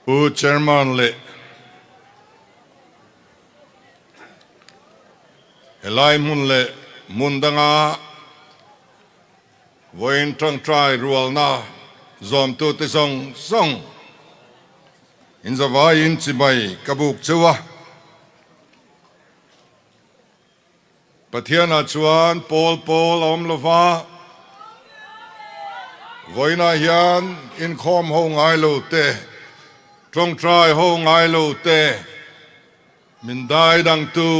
Pu Chairman leh helai hmun leh hmun danga vawiin tawngtai rualna zawmtute zawng zawng inzavaiin chibai ka buk cheu a. Pathianah chuan pawl pawl a awm lo va, vawiinah hian inkhawm ho ngai lo te, tawngtai ho ngai lo te, min dai dangtu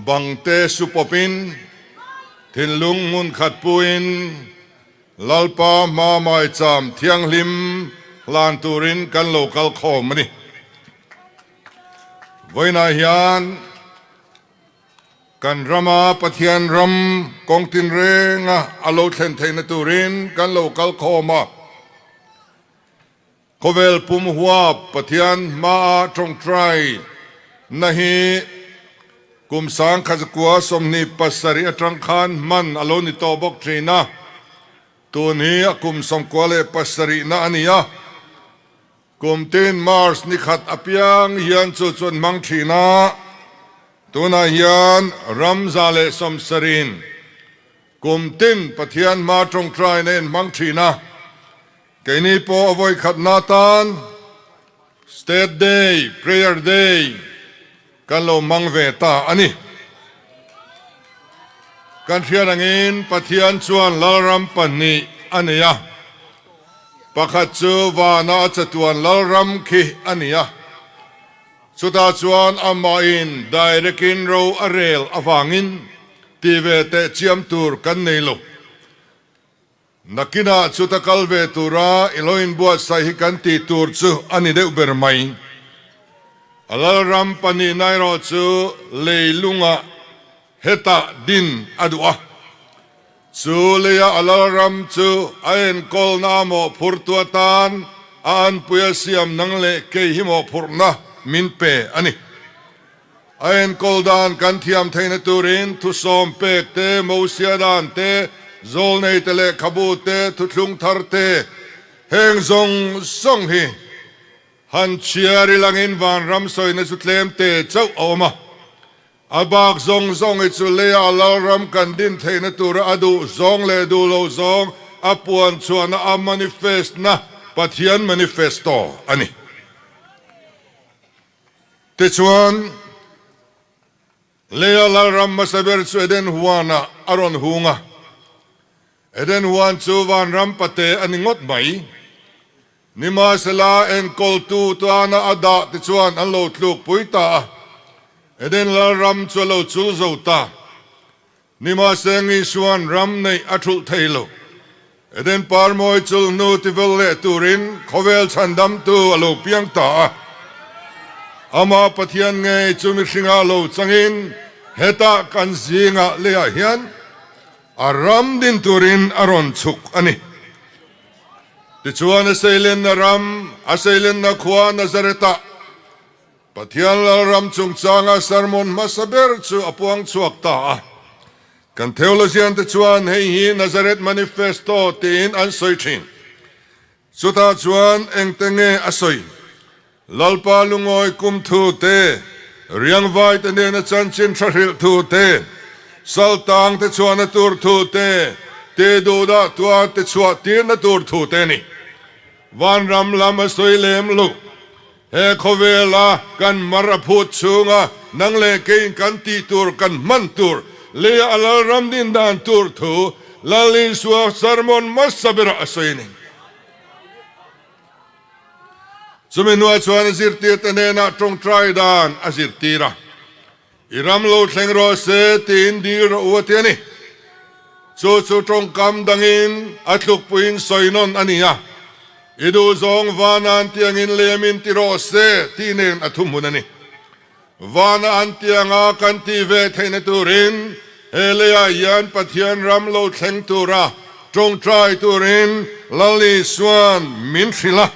bang te su pawpin, thinlung hmun khat puin Lalpa hma maicham thianghlim hlan turin kan lo kal khawm a ni. Vawiinah hian Kan rama Pathian ram kawng tinrenga a lo thlen theihna turin kan lo kal khawm a. Khawvel pum huap Pathian hmaa tawngtai na hi kum 1927 atang khan hman a lo ni tawh bawk thin a, tun hi a kum 97 na a ni a. Kum tin March ni khat apiang hian chu chuan hmang thin a, tunah hian ram 170 kum tin Pathian hma tawngtaina in hmang thin a, keini pawh a vawi khatna tan State Day, Prayer Day kan lo hmang ve ta a ni. Kan hriat angin Pathian chuan Lalram pahnih a nei a, pakhat chu vana a chatuan Lalram khi a ni a, chutah chuan amahin direct-in ro a rel avangin ti ve teh chiam tur kan nei lo. Nakinah chuta kal ve tura i lo inbuatsaih hi kan tih tur chu a ni deuh ber mai. A lalram pahnihna erawh chu leilungah hetah din a duh a. Chu leia a lalram chu a enkawlna a mawhphurtu atan a anpui a siam nang leh kei hi mawhphurhna min pe a ni. A enkawl dan kan thiam theihna turin thusawm pek te, Mosia dan te, zawlnei te lehkhabu te, thuthlung thar te, heng zawng zawng hi han chhiar ilangin vanram sawina chu tlem te chauh a awm a. A bak zawng zawng hi chu leia lalram kan din theihna tura a duh zawng leh duh lo zawng a puan chhuahna a manifest na Pathian manifesto a ni. Tichuan, Leia lalram hmasa ber chu Eden huanah a rawn hung a. Eden huan chu vanram pate a ni ngawt mai. Nimahsela, enkawltu tana a dah te chuan an lo tlukpui ta a, Eden lalram chu a lo chul zo ta. Nimahse Ngisuan ram neih a thulh thei lo. Eden parmawi chul hnu tivel leh turin khawvel chhandamtu a lo piang ta a. Amah Pathian ngei chu mihringah lo changin hetah kan zingah leiah hian a ram din turin a rawn chhuk a ni. Tichuan a seilenna ram, a seilenna khua Nazareth-ah Pathian Lalram chungchanga sermon hmasa ber chu a puang chhuak ta a. Kan theologian te chuan hei hi Nazareth Manifesto tiin an sawi thin. Chutah chuan engte nge a sawi? Lalpa lungawi kum thu te, riangvai te nena chanchin tha hrilh thu te, saltang te chhuahna tur thu te, ti duhdah tuar te chhuah tirna tur thu te a ni. Vanram lam a sawi lem lo. He khawvela kan mar a phut chhunga nang leh keiin kan tih tur kan hman tur leia a lalram din dan tur thu Lal Isua sermon hmasa berah a sawi a ni. Chumi hnuah chuan a zirtirte hnenah tawngtai dan a zirtir a, I ram lo thleng rawh se tiin dil rawh u a ti a ni. Chu chu tawngkam dangin a tlukpuiin sawi nawn a ni a, I duhzawng vana an tiangin lemin ti rawh se tih nen a thuhmun a ni. Vana an tianga kan tih ve theihna turin he leiah hian Pathian ram lo thleng tura tawngtai turin Lal Isuan min hrilh a.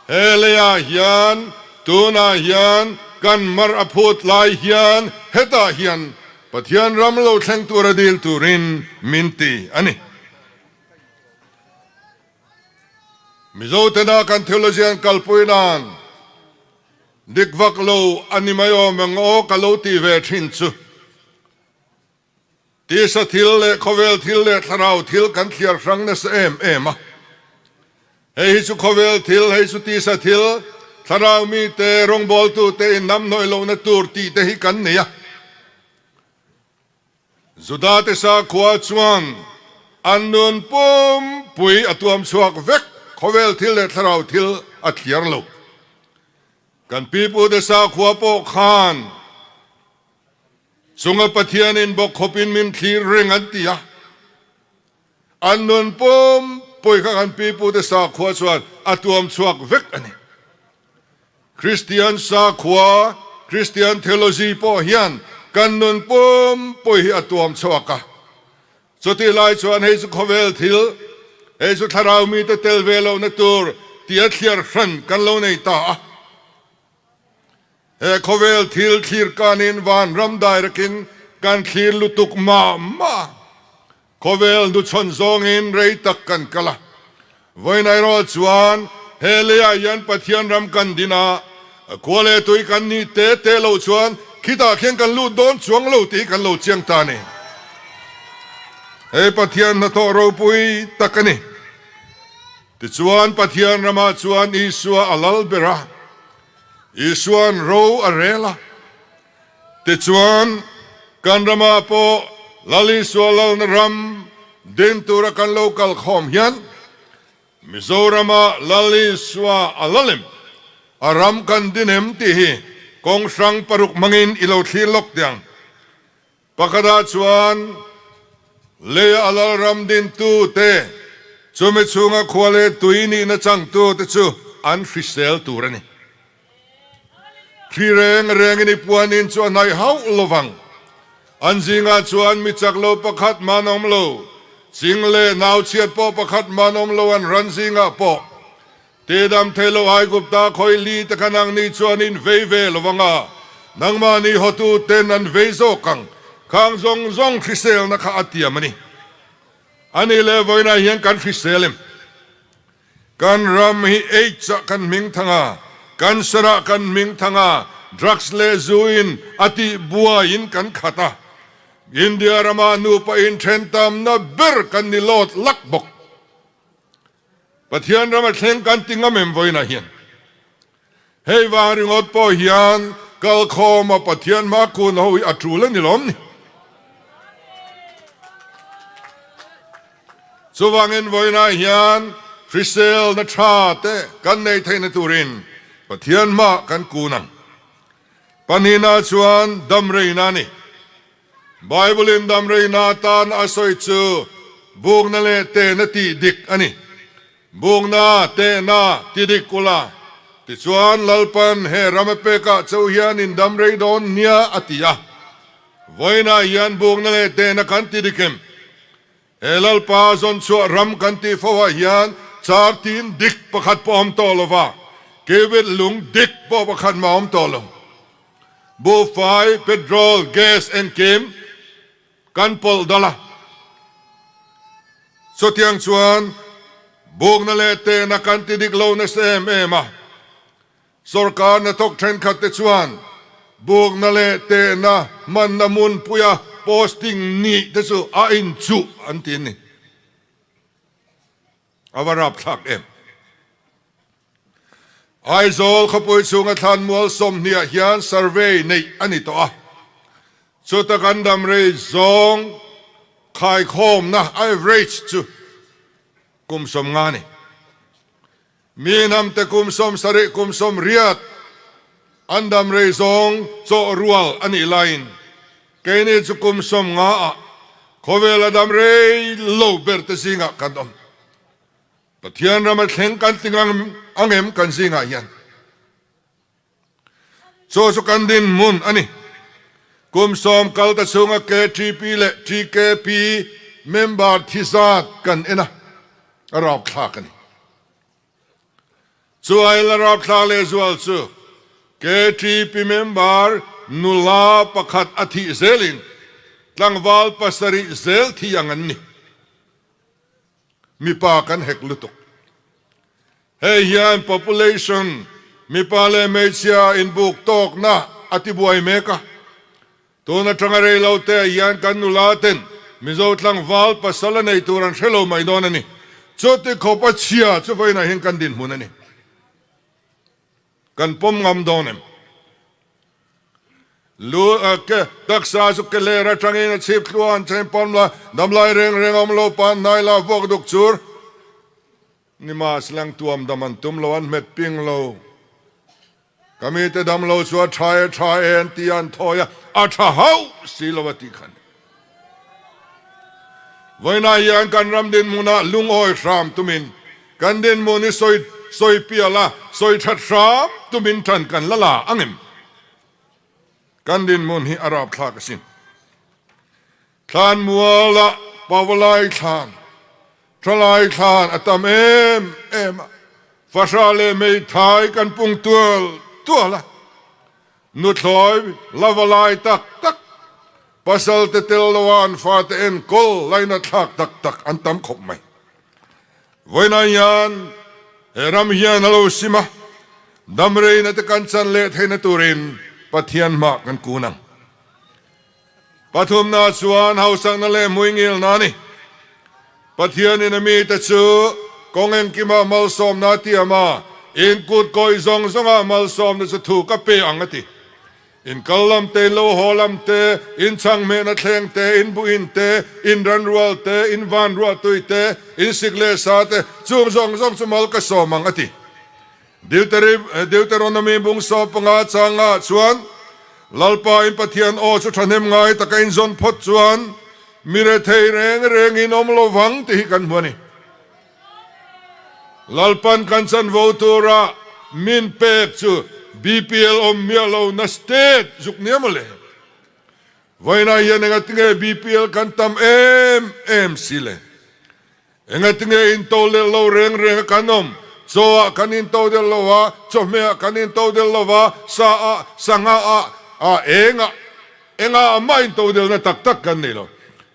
He leiah hian tunah hian kan mar a phut lai hian hetah hian Pathian ram lo thleng tura dil turin min ti a ni. Mizo tena kan theology an kalpui nan dik vak lo a ni mai awm eng aw ka lo tih ve thin chu. Tisa thil leh khawvel thil leh thlarau thil kan thliar hrang nasa em em a. Hei hi chu khawvel thil, hei chu tisa thil, thlarau mite, rawngbawltute innamhnawih lohna tur tih te hi kan nei a. Judate sakhua chuan an nun pumpui a tuam chhuak vek, khawvel thil leh thlarau thil a thliar lo. Kan pipute sakhua pawh khan chunga Pathianin bawk khawpin min thlir reng an ti a. An nun pumpui kha kan pipute sakhua chuan a tuam chhuak vek a ni. Kristian sakhua, Christian theology, pawh hian kan nun pumpui hi a tuam chhuak a. Chutih lai chuan hei chu khawvel thil, hei chu thlarau mite tel ve lohna tur tia thliar hran kan lo nei ta a. He khawvel thil thlir kanin vanram dairakin kan thlir lutuk mah mah a. Khawvel hnuchhawn zawngin rei tak kan kal a, vawiin erawh chuan he leiah hian Pathian ram kan din a, khua leh tui kan nih te te loh chuan khitah khian kan lut dawn chuang lo tih hi kan lo chiang ta a ni. Hei Pathian hnathawh ropui tak a ni. Tichuan Pathian ramah chuan Isua a lal ber a, Isua'n ro a rel a. Tichuan, kan ramah pawh Lal Isua lalna ram din tura kan lo kal khawm hian Mizorama Lal Isua a la lem, a ram kan din em tih hi kawng hrang paruk hmangin i lo thlir lawk teh ang. Pakhatah chuan leia a lal ram dintu te, chumi chhunga khua leh tui nihna changtu te chu an hrisel tur a ni. Thli reng rengin i puanin chu a hnaih hauh lo vang. An zingah chuan mi chak lo pakhat man awm lo, ching leh nau chhiat pawh pakhat man awm lo an ran zingah pawh. Tidam thei lo Aigupta khawi li te kha nangni chuan in vei ve lo vang a, nangmahni hotu ten an vei zawk ang, khang zawng zawng hriselna kha a tiam a ni. A nih leh vawiinah hian kan hrisel em? Kan ram hi AIDS ah kan hming thang a, cancer ah kan hming thang a, drugs leh zu in a tih buaiin kan khat a, India rama nupa inthen tamna ber kan ni lawt lak bawk. Pathian ram a thleng kan ti ngam em vawiinah hian? Hei vang ringawt pawh hian kalkhawma Pathian hma kun ho hi a tul a ni lawm ni. Chuvangin vawiinah hian hriselna tha te kan nei theihna turin Pathian hma kan kun ang. Pahnihna chuan damreina a ni. Bible-in damreina atan a sawi chu bukna leh tehna tih dik a ni. Bukna, tehna ti dik ula, tichuan Lalpan he ram a pekah chauh hian in damrei dawn nia a ti a. Vawiinah hian bukna leh tehna kan ti dik em? He Lalpa zawn chhuah ram kan tih fo ah hian char tin dik pakhat pawh a awm tawh lo va, cubit lung dik pawh pakhat mah a awm tawh lo. Buhfai, petrol, gas engkim kan pawlh dal a. Chutiang chuan bukna leh tehna kan ti dik lo nasa em em a. Sorkar hnathawk thenkhat te chuan bukna leh tehna hmanna hmunpuia posting nih te chu a inchuh an ti a ni. A va rapthlak em. Aizawl khawpui chhunga thlanmual sawmhniah hian survey neih a ni tawh a, chuta kan damrei zawng khaikhawmna average chu kum 50 a ni. Mi hnamte kum 70 kum 80 an dam rei zawng chawh rual a nih laiin keini chu kum 50 ah khawvel a dam rei lo ber te zingah kan awm. Pathian rama thleng kan ti ang em kan zingah hian? Chaw chu kan dinhmun a ni. Kum 10 kal ta chhunga KTP leh TKP member thi zat kan en a, a rapthlak a ni. Chu aila rapthlak lehzual chu KTP member nula pakhat a thih zelin tlangval pasarih zel thi ang an ni. Mipa kan hek lutuk. Hei hian population, mipa leh hmeichhia inbuk tawkna a tibuai mek a. Tun atanga rei lo te hian kan nula ten Mizo tlangval pasal a nei tur an hre lo mai dawn a ni. Chuti khawp a chhia chu vawiinah hian kan dinhmun a ni. Kan pawm ngam dawn em? Lu ke taksa chu ke ler atangin a chhip thluan chen pawm la, damlai reng reng awm lo pan hnai la vuak duk chur. Nimahsela tuam dam an tum lo, an hmet ping lo. Ka mite dam lo chu a tha e, tha e an ti a, an thawi a, a tha hauh si lo a tih kha a ni. Vawiinah hian kan ram dinhmunah lungawi hram tumin, kan dinhmun hi sawi sawi pial a, sawi that hram tumin tan kan la la ang em? Kan dinhmun hi a rapthlak asin. Thlanmualah Pavalai thlan, Thalai thlan a tam em em a, Fahra leh Meithai kan pung tual tual a, Nuthlawi lavalai tak tak, pasal te tel loa an fate enkawl laina thlak tak tak an tam khawp mai. Vawiinah hian he ram hian a lo sim a, damreina te kan chan leh theihna turin Pathian hmah kan kun ang. Pathumna chuan hausakna leh hmuingilna a ni. Pathianin a mite chu kawng engkima malsawmna a tiam a, in kut kawih zawng zawnga malsawmna chu thu ka pe ang a ti. In kal lam te, in lo haw lam te, in chhang hmehna thleng te, in buhin te, in ranrual te, in vanruah tui te, in sik leh sa te, chung zawng zawng chu mal ka sawm ang a ti. Deuteronomy bung 15 changah chuan, Lalpa in Pathian aw chu thahnem ngai taka in zawn phawt chuan mi rethei reng reng in awm lo vang tih hi kan hmu a ni. Lalpan kan chanvo tura min pek chu BPL awm miah lo na state zuk nia maw le. Vawiinah hian engatinge BPL kan tam em em si le? Engatinge into leh lo reng reng a kan awm? Chaw ah kan into del lo a, chawhmeh ah kan into del lo a, sa ah, sangha ah, ah eng ah, engah ah mah into delna tak tak kan nei lo.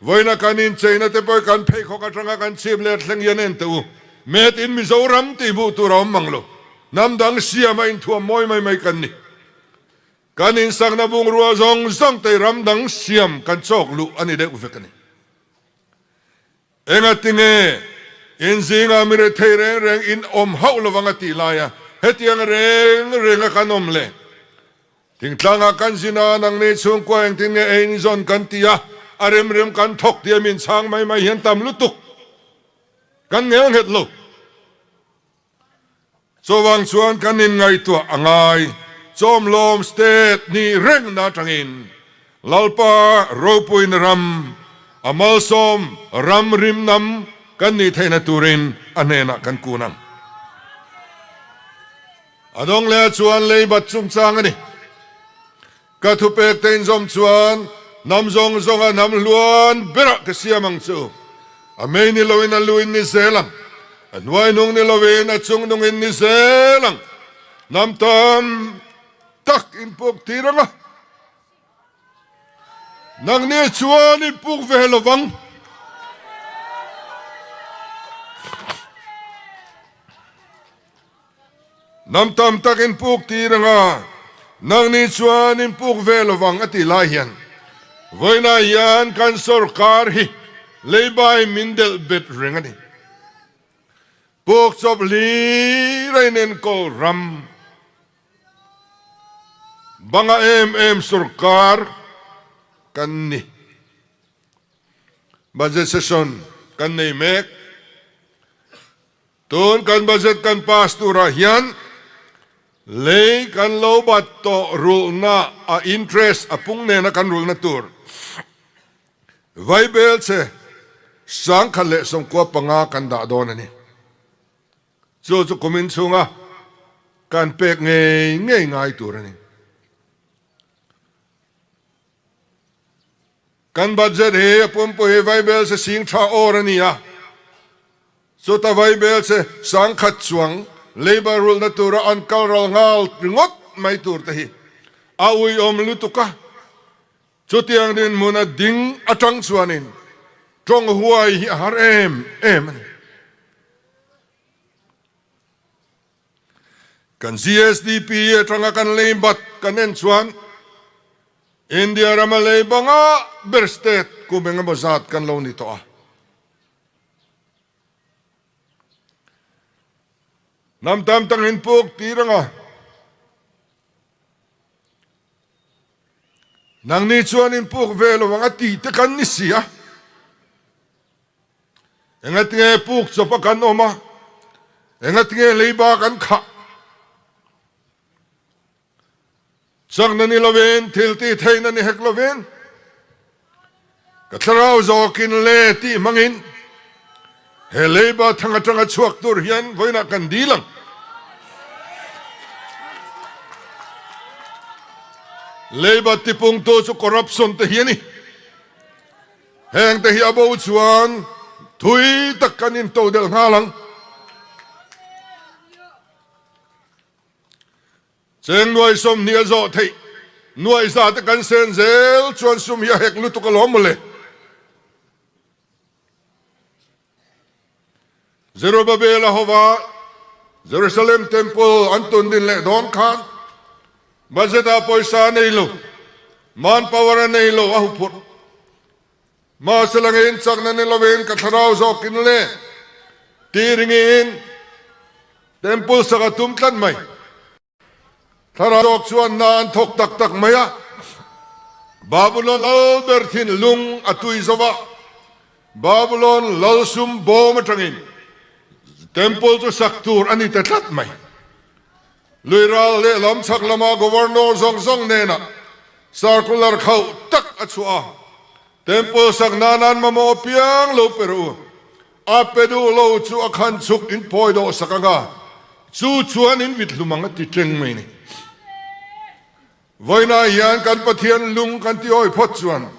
Vawiina kan incheina te pawh hi kan pheikhawk atanga kan chhip leh thleng hian en teh u. Made in Mizoram tih hmuh tur a awm mang lo. Hnam dang siam a inthuam mawi mai mai kan ni. Kan insakna bungrua zawng zawng te ram dang siam kan chawk luh a ni deuh vek a ni. Engatinge in zingah mi rethei reng reng in awm hauh lovang a tih laia hetiang reng renga kan awm le? Thingtlangah kan zin a, nangni chhungkua engtin nge ei in zawn kan ti a, a rem rem kan thawk tia min chhang mai mai hian tam lutuk kan ngel nghet lo. Chuvang chuan kan inngaihtuah a ngai. Chawmlawm state nih rengna atangin Lalpa ropuina ram, a malsawm ram rimnam kan nih theihna turin a hnenah kan kun ang. A dawng leh chuan leibat chungchang a ni. Ka thupek te inzawm chuan hnam zawng zawnga hnam hluan berah ka siam ang chu. A mei ni loin a lu in ni zel ang, a hnuai hnung ni loin a chung nung in ni zel ang. Hnam tam tak in puk tir ang a, nangni chuan in puk ve lovang. Hnam tam tak in puk tir ang a, nangni chuan in puk ve lovang a tih lai hian vawiinah hian kan sorkar hi leibai min delh bet reng a ni. Puk chawp hlir a inenkawl ram banga em em sorkar kan ni. Budget session kan nei mek. Tun kan budget kan pass turah hian lei kan lo bat tawh rulhna a interest a pung nena kan rulhna tur vaibel che 1095 kan dah dawn a ni. Chu chu kumin chhunga kan pek ngei ngei ngai tur a ni. Kan budget hi a pumpui hi vaibel che sing tha awr a ni a. Chuta vaibel che 10,000 chuang labour rulhna tura an kal ral nghal ringawt mai tur te hi a uiawm lutuk a. Chutiang dinhmuna ding atang chuanin tawng huai hi a har em em a ni. Kan GSDP atanga kan lei bat kan en chuan India rama lei banga ber state kum engemaw zat kan lo ni tawh a. Hnam tam tak in puk tir anga nangni chuan in puk ve lo ang a tih te kan ni si a. Engatinge puk chawp a kan awm a, engatinge leiba kan khah? Chakna ni lovin, thil tih theihna ni hek lovin, ka thlarau zawkin le tih hmangin he leiba thang atanga chhuak tur hian vawiinah kan dil ang. Leiba tipungtu chu corruption te hi a ni. Heng te hi a bo chuan thui tak kan into delh nghal ang. Cheng nuai 20 a zawh theih nuai za te kan sen zel chuan sum hi a hek lutuk alawm mawle. Zerubbabel a hova Jerusalem Temple an tun din leh dawn khan budget ah pawisa a nei lo, manpower a nei lo a huphurh. Mahse langin chakna ni lovin ka thlarau zawkin le ti ringin Temple sak a tum tlat mai. Thlarau zawk chuan hna an thawk tak tak mai a, Babulon lal ber thinlung a tui zo va, Babulon lal sum bawm atangin Temple chu sak tur a ni ta tlat mai. Lui ral lehlam chhak lama Governor zawng zawng hnenah circular khauh tak a chhuah a, Temple sak nan an mamawh apiang lo pe rawh u. A pe duh lo chu a khan chhuk in phawi dawh sak ang a, chu chuan in vit hlum ang a ti tleng mai ni. Vawiinah hian kan Pathian lung kan ti awi phawt chuan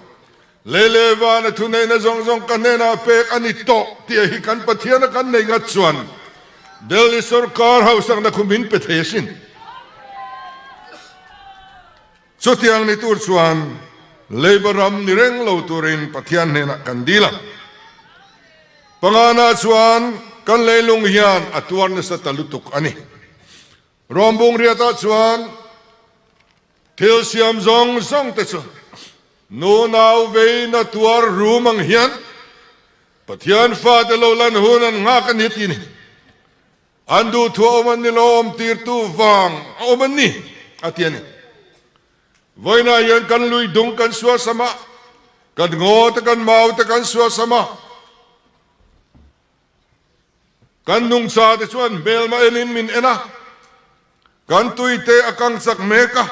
lei leh van a thuneihna zawng zawng ka hnenah pek a ni tawh tih hi kan Pathian a kan nei ngat chuan Delhi sorkar hausakna khu min pe thei asin. Chutiang ni tur chuan Labour ram ni reng lo turin Pathian hnenah kan dil a. Pangana chuan kan leilung hian a tuar nasa ta lutuk a ni. Rawmbung riatah chuan thil siam zawng zawng te chu nunau veina tuar rum ang hian Pathian fate lo lan hun an nghak a ni ti ni. An duhthu a awm an ni lo, awm tirtu vang a awm an ni, a ti a ni. Vawiinah hian kan lui dung kan suasam a, kan ngaw te kan mau te kan suasam a, kan nungcha te chuan hmelma enin min en a, kan tui te a kang chak mek a,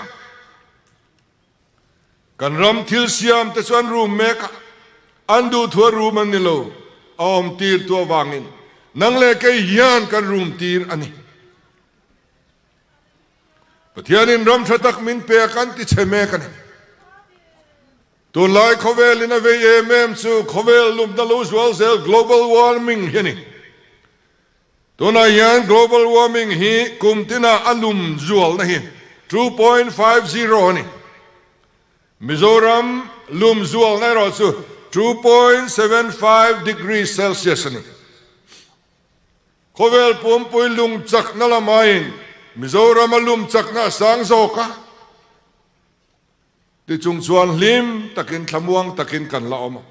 Kan ram thil siam te chu an rum mek a, an duhthu a rum an ni lo, a awm tir tu avangin nang leh kei hian kan rum tir a ni. Pathianin ram tha tak min pe a kan ti chhe mek a ni. Tunlai khawvelin a vei em em chu khawvel lumna lo zual zel global warming hi a ni. Tunah hian global warming hi kum tina a lum zualna hi 2.50 a ni. Mizoram lum zualna erawh chu 2.75 degree Celsius a ni. Khawvel pumpui lung chakna lamain Mizoram a lum chakna a sang zawk a, tichung chuan hlim takin thlamuang takin kan la awm a.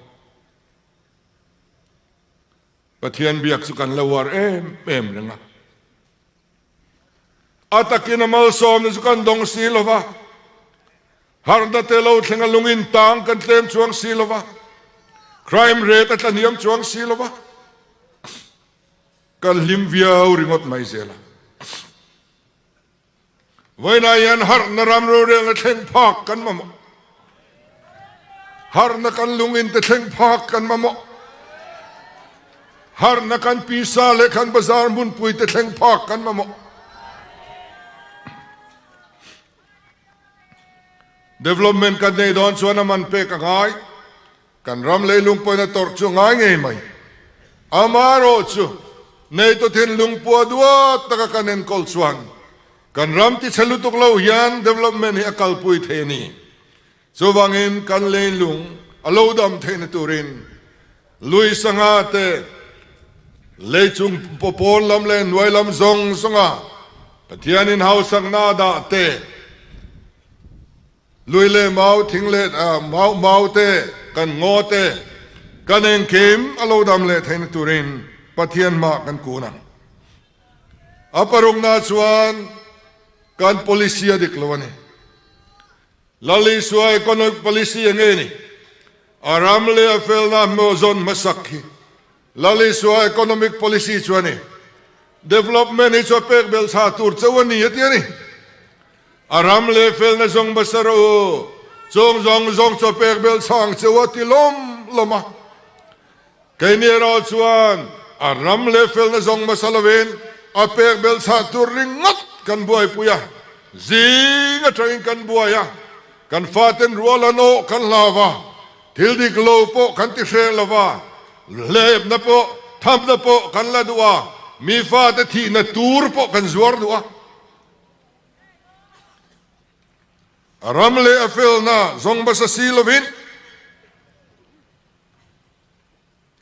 Pathian biak chu kan la uar em em reng a. A takin a malsawmna chu kan dawng si lo va, harhna te lo thleng a lungin tang kan tlem chuang si lo va, crime rate a tlahniam chuang si lo va, kan hlim viau ringawt mai zel a. Vawiinah hian harhna ram rorelna thleng phak kan mamawh. Harhna kan lungin te thleng phak kan mamawh. Harhna kan pisa leh kan bazar hmunpui te thleng phak kan mamawh. Development kan nei dawn chuan a man pek a ngai. Kan ram leilung pawhin a tawrh chu a ngai ngei mai. Amaherawh chu, neitu thinlung pua duat taka kan enkawl chuan kan ram tichhe lutuk lo hian development hi a kalpui thei a ni. Chuvangin kan leilung a lo dam theihna turin lui sangha te, leichung pawn lam leh hnuai lam zawng zawnga. Pathianin hausakna a dah te, lui leh mau, thing leh mau, mau te, kan ngaw te, kan engkim a lo dam leh theihna turin Pathian hmah kan kun ang. A parukna chuan kan policy a dik lo a ni. Lal Isua economic policy eng nge ni? A ram leh a felna hmuh zawn hmasak hi Lal Isua economic policy chu a ni. Development hi chu a pek belh chhah tur chauh a ni a ti a ni. A ram leh felna zawng hmasa rawh u, chung zawng zawng chu a pek belh chhah ang chauh a ti lawm lawm a. Keini erawh chuan a ram leh felna zawng hmasa lovin a pek belh chhah tur ringawt kan buaipui a, zing atangin kan buai a, kan faten rual an awh kan hlau a, thil dik lo pawh kan ti hreh lo va, hlepna pawh thamna pawh kan la duh a, mi fate thihna tur pawh kan zuar duh a. A ram leh a felna zawng hmasa si lovin.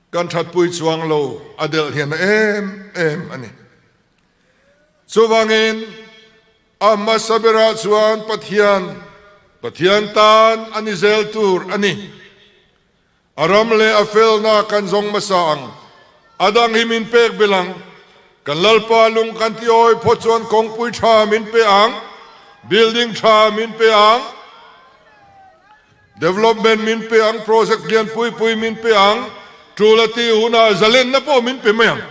Kan thatpui chuang lo a delh hian a em em a ni. Chuvangin a hmasa berah chuan Pathian, Pathian tan a ni zel tur a ni. A ram leh a felna kan zawng hmasa ang, a dang hi min pek belh ang. Kan Lalpa lung kan ti awi phawt chuan kawngpui tha min pe ang, building tha min pe ang. Development min pe ang, project lian pui pui min pe ang, tul a tih hunah zalenna pawh min pe mai ang.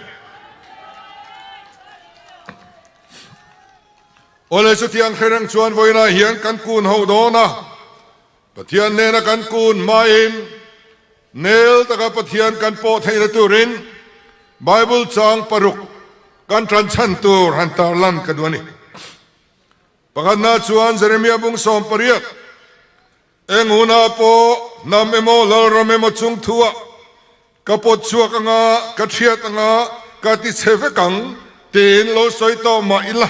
Awle chutiang hre reng chuan vawiinah hian kan kun ho dawn a, Pathian hnena kan kun hmain nel taka Pathian kan pawh theihna turin Bible chang paruk kan tanchhan tur han tarlan ka duh a ni. Pakhatna chuan Jeremia bung 18, Eng hunah pawh hnam emaw lalram emaw chung thuah ka pawt chhuak anga, ka thiat anga, ka ti chhe vek ang tiin lo sawi tawh mah ila,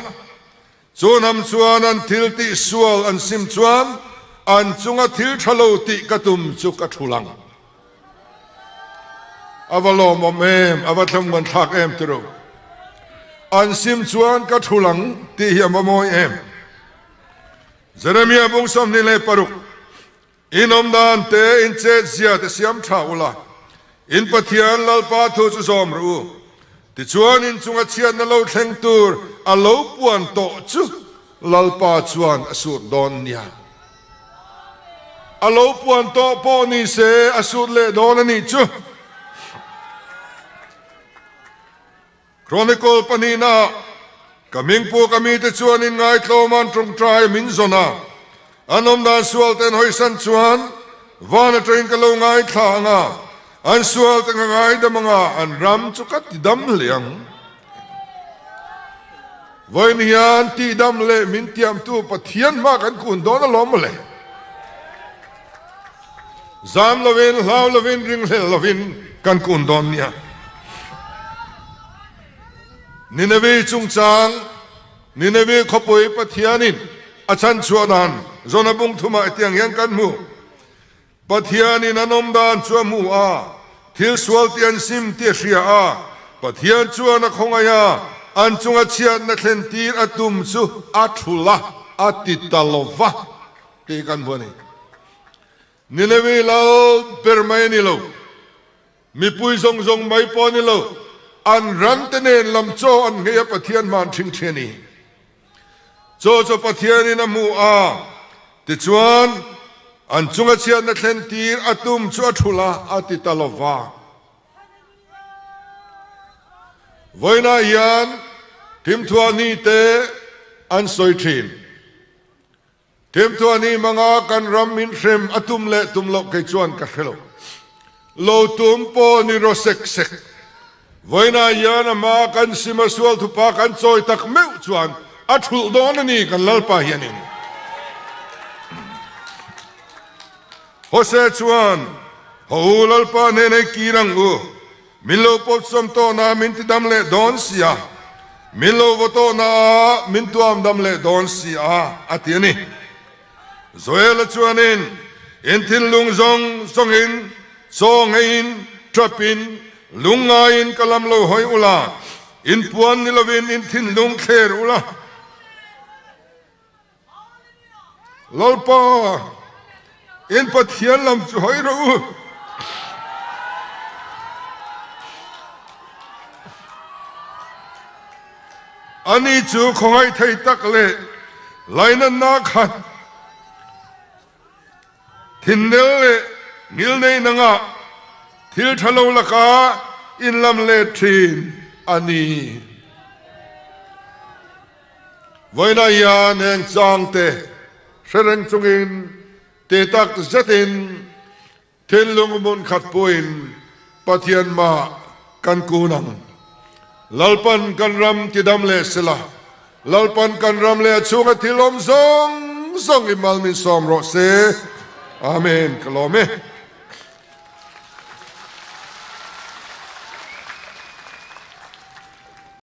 chu hnam chuan an thil tih sual an sim chuan an chunga thil tha lo tih ka tum chu ka thul ang. A va lawmawm em, a va thlangmuan thlak em tiro. An sim chuan ka thul ang tih hi a va mawi em. Jeremia bung 26, In awm dan te, in chet zia te siam tha ula, in Pathian Lalpa thu chu zawm rawh u. Tichuan in chunga chhiatna lo thleng tur a lo puan tawh chu Lalpa chuan a sut dawn nia. A lo puan tawh pawh ni se a sut leh dawn a nih chu. Chronicle pahnihna Ka hmingpu ka mite chuan in ngaitlawm an tawngtai min zawn a, an awm dan sual te an hawisan chuan van atangin ka lo ngaithla ang a, an sual te ka ngaidam ang a, an ram chu ka tidam hle ang. Vawiin hian tihdam leh min tiamtu Pathian hma kan kun dawn alawm mawle. Zam lovin, hlau lovin, ringhlel lovin kan kun dawn nia. Nineveh chungchang, Nineveh khawpui Pathianin a chhanchhuah dan Jona bung thumah hetiang hian kan hmu. Pathianin an awm dan chu a hmu a, thil sual tih an sim tih a hria a, Pathian chuan a khawngaih a, an chunga chhiatna thlen tir a tum chu a thul a, a ti ta lo va tih kan hmu a ni. Nineveh lal ber mai a ni lo, mipui zawng zawng mai pawh a ni lo, an rante nen lam chaw an nghei a Pathian hman ṭhing ṭhi a ni. Chaw chu Pathianin a hmu a, tichuan, an chunga chhiatna thlen tir a tum chu a thulh a, a ti ta lo va. Vawiinah hian thimthuahni te an sawi thin. Thimthuahni hmanga kan ram min hrem a tum leh tum loh kei chuan ka hre lo. Lo tum pawh ni rawh sek sek. Vawiinah hian a hma kan sim a sual thupa kan chawi tak meuh chuan a thulh dawn a ni kan Lalpa hianin. Hosea chuan, Haw u Lalpa hnen ei kir ang u, min lo pawt sawm tawhna min ti dam leh dawn si a, min lo vaw tawhna ah min tuam dam leh dawn si a, a ti a ni. Joela chuanin in thinlung zawng zawngin chaw ngeiin ṭapin lungngaiin ka lam lo hawi ula, in puan ni lovin in thinlung thler ula. Lalpa, in Pathian lam chu hawi rawh u. Ani chu khawngaih thei tak leh lainatna khat Thinnel leh ngilnei nangah thil tha lo laka inlam let thin a ni. Vawiinah hian heng changte hre reng chungin ti tak zetin thinlung hmun khat puiin Pathian mah kan kun ang. Lalpan kan ram tidam leh sela, Lalpan kan ram leh a chhunga thil awm zawng zawng i mal min sawm rawh se. Amen. Ka lawm e.